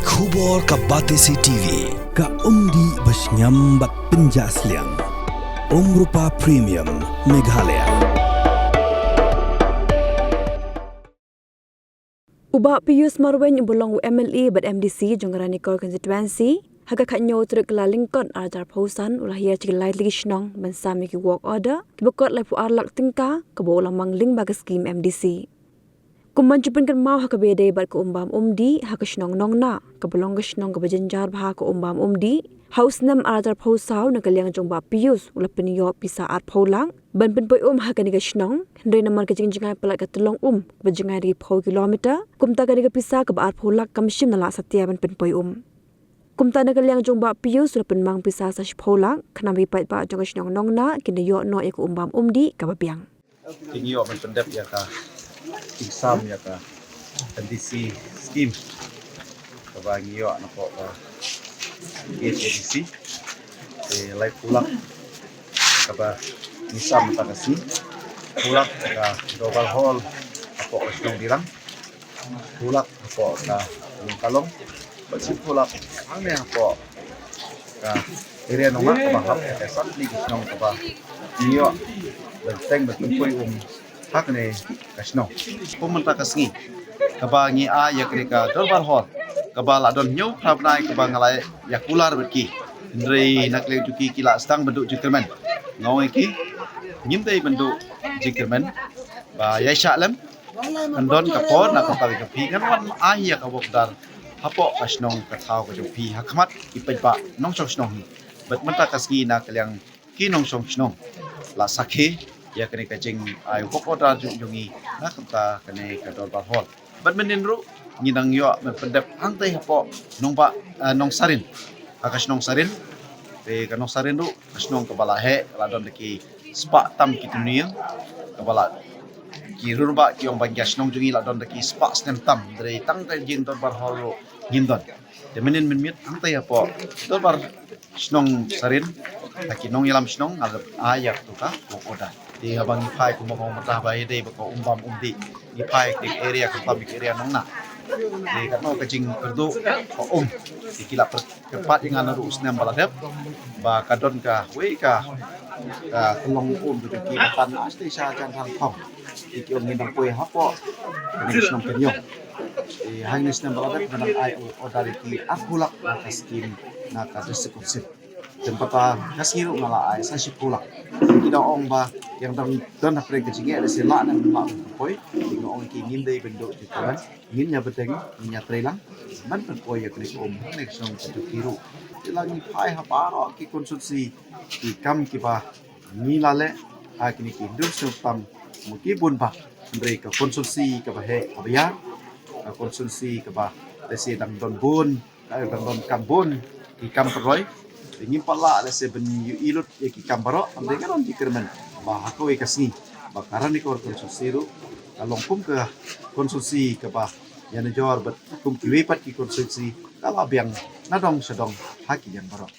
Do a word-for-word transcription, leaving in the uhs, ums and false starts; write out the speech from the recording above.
Khubor ka Batesi T V, ka umdih ba shngiam bad pynjah sliang. Umrupa Premium, Meghalaya. U Bah Pius Marwein uba long u M L A bad M D C jong ka Ranikor Constituency, ha ka khathynñiew tarik Kyllalyngkot arhajar arphew san u la hiar sha ki lai tylli ki shnong ban sam ïa ki work order kiba kot laiphew ar lak tyngka kaba u la mang lyngba ka skim M D C. Kum ban ju pynkynmaw ha kaba ïadei bad ka um bam um dih ha ka shnong Nongnah, kaba long ka shnong kaba jynjar bha ha ka um bam um dih, ha u snem arhajar arphew saw na ka liang jong Bah Pius u la pynïoh pisa arphew lak ban pynpoi um ha kane ka shnong, hynrei namar ka jingjngai palat ka tyllong um kaba jngai da ki phew kilometer, kumta kane ka pisa kaba arphew lak kam shym la lah satia ban pynpoi um. Kumta na ka liang jong Bah Pius u la pynmang pisa sa shiphew lak, khnang ba ki paidbah jong ka shnong Nongnah kin da ïoh noh ïa ka um bam um dih kaba biang. Ki ngi ïoh ban pyndep ïa ka jingsam ïa ka M D C scheme kaba ngi ïoh napoh ka K H A D C. Te laiphew lak kaba ngi sam mynta ka sngi. Phew lak ka Dorbar Hall hapoh ka shnong Dirang. Phew lak hapoh ka Nongkalong. Bad shiphew lak hangne hapoh ka area Nongnah kaba hap ka san tylli ki shnong kaba ngi ïoh ban teng ban pynpoi um ha kane ka shnong. Kum mynta ka sngi kaba ngi ai ïa kane ka Dorbar Hall kaba la don hynñiew phra bnai kaba nga la ïa kular bad ki. Hynrei na ka liang jong ki ki la sdang ban duh jingkyrmen. Nga ong ïa ki ngim dei ban duh jingkyrmen ba ïaishah lem. Kan don ka por na ka bynta ka jong phi ngan wan ai ïa ka work order hapoh ka shnong ka thaw ka jong phi ha khmat ki paidbah nongshong shnong hi. Bad mynta ka sngi na ka liang ki nongshong shnong la sakhi ïa kane ka jingai work order jong jong ngi na ka bynta kane ka Dorbar Hall. Bad mynnin ruh ngi dang ïoh ban pyndep hangtei hapoh Nongbah, eh, Nongsarin. Ha ka shnong Sarin. Te ka Nongsarin ruh ka shnong kaba la heh, la don da ki spah tam ki tuniang kaba la ki rurba ki ong ba ïa ka shnong jong ngi la don da ki spah snem tam, hynrei tang ka jing Dorbar Hall ruh ngim don. Te mynnin mynmiet hangtei hapoh Dorbar shnong Sarin, ha ki nongïalam shnong nga la ai ïa katu ka work order. Te haba ngi phai kumba nga ong mynta ba ïadei bad ka um bam um dih, ngi phai ki area khamtam ki area Nongnah. Te katno ka jingkyrduh ka um. Te ki la pyr- kyrpad ïa nga naduh u snem ba la dep ba ka don kawei ka, ka tyllong um ka jong ki ba tan asli sha jan thang thong. Te ki ong ngin dang poi hapoh kane ka shnong Kynñiong. Te ha kane ka snem ba la dep ngan dang ai order ïa ki arphew lak na ka skim na ka District Council. Te mynta ka sngi ruh nga la ai sa shiphew lak. Ki da ong ba ïa dang don hapdeng ka jingeh lehse lah ne em lah ban poi. Te nga ong ïa ki ngin dei ban duh jingkyrmen, ngin ïa bteng, ngin ïa trei lang ban pynpoi ïa kane ka um ha kane ka shnong ka jong ki ruh. Te la ngi phai ha baroh ki constituency, ki kam kiba ngi la leh ha kine ki hynriew snem tam, mo ki bun bha, hynrei ka constituency kaba heh kaba ïar, ka constituency kaba lehse dang don bun, ka dang don kam bun, ki kam pynroi. Te ngim pat lah lehse ban ïohi lut ïa ki kam baroh, hynrei nga don jingkyrmen ba ha kawei ka sngi ba ka Ranikor constituency ruh ka long kum ka constituency kaba ïanujor bad kum kiwei pat ki constituency ka la biang na dong sha dong ha ki liang baroh.